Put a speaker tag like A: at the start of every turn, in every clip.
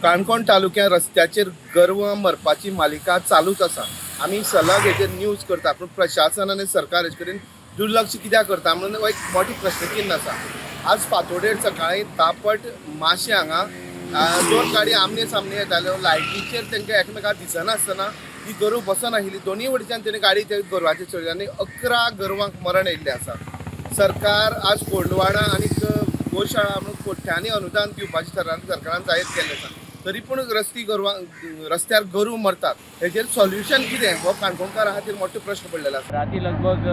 A: काणकोण तालुक्यांत रस्त्याचेर गोरवां मरपाची मालिका चालूच आसा. आमी सलग हेजेर न्यूज करता, पूण प्रशासन आनी सरकार हेजे कडेन दुर्लक्ष कित्याक करता म्हणून हो एक मोठो प्रश्नचिन्न आसा. आज फांतोडेर सकाळी दापट माशें हांगा दोन गाडी आमने सामने येताल्यो. लायटीचेर तांकां एकमेकाक दिसनासतना ही गोरवां बसनाशिल्ली. दोनूय वटेच्यान तेणी गाडी त्या गोरवांचेर चडयली आनी 11 गोरवांक मरण आयिल्लें आसा. सरकार आज कोंडवाडा आनी गोशाळा म्हणून कोट्यांनी अनुदान दिवपाचें सरकारान जाहीर केल्लें आसा, तरी पूण रस्ती गोरवां रस्त्यार गोरूं मरतात. हेजेर सोल्युशन कितें हो काणकोणकारां खातीर मोठो प्रश्न पडलेलो आसा.
B: राती लगभग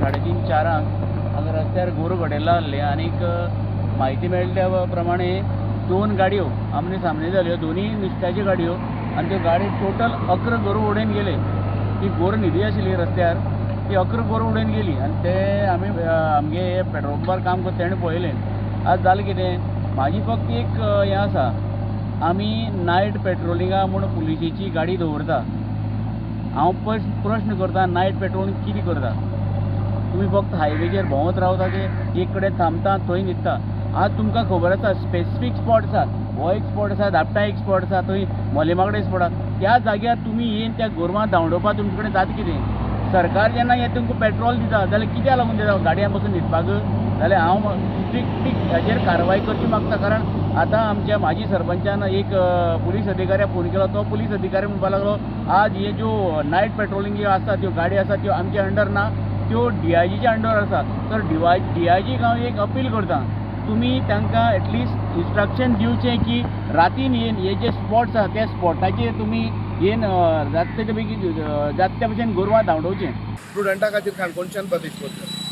B: 3:30-4 हांगा रस्त्यार गोरूं घडयला आहलें आनीक म्हायती मेळ्ळ्या त्या प्रमाणे दोन गाडयो आमने सामने जाल्यो, दोनूय नुस्त्याच्यो गाडयो आनी त्यो गाडी टोटल 11 गोरूं उडोवन गेले. ती गोरूं न्हिदी आशिल्ली रस्त्यार, ती 11 गोरूं उडोवन गेली आनी ते आमी आमगे पेट्रोल पंपार काम करता तेणें पळयलें. आज जालें कितें, म्हाजी फक्त एक हें आसा, आमी नायट पेट्रोलिंगा म्हूण पुलिशेची गाडी दवरता. हांव प्रश्न करता, नायट पेट्रोलिंग कितें करता तुमी? फक्त हायवेचेर भोंवत रावता की एक कडेन थांबता, थंय न्हिदता? आज तुमकां खबर आसा, स्पेसिफीक स्पॉट आसा. हो एक स्पॉट आसा, दापटा एक स्पॉट आसा, थंय मोलेमाकडे स्पॉट आसा. त्या जाग्यार तुमी येवन त्या गोरवां धांवडोवपाक तुमचे कडेन जाता कितें? सरकार जेन्ना हें तुमकां पेट्रोल दिता जाल्यार कित्याक लागून दिता? गाडयां बसून न्हिदपाक? जाल्यार हांव स्ट्रिक्टली हाजेर कारवाय करची मागता, कारण आतां आमच्या माजी सरपंचान एक पुलीस अधिकाऱ्याक फोन केलो. तो पुलीस अधिकारी म्हणपाक लागलो, आज हे ज्यो नायट पेट्रोलिंग ज्यो आसा, त्यो गाडी आसा, त्यो आमच्या अंडर ना, त्यो डीआयजीच्या अंडर आसा. तर डीआयजीक हांव एक अपील करता, तुमी तांकां एटलिस्ट इन्स्ट्रक्शन दिवचें की रातीन येवन हे जे स्पॉट्स आसा त्या स्पॉटाचेर तुमी येवन जाता तेच्या बेगीन जाता त्या भशेन गोरवां धांवडोवचें.
A: प्रुडंटा खातीर काणकोणच्यान भवेश बोरकर.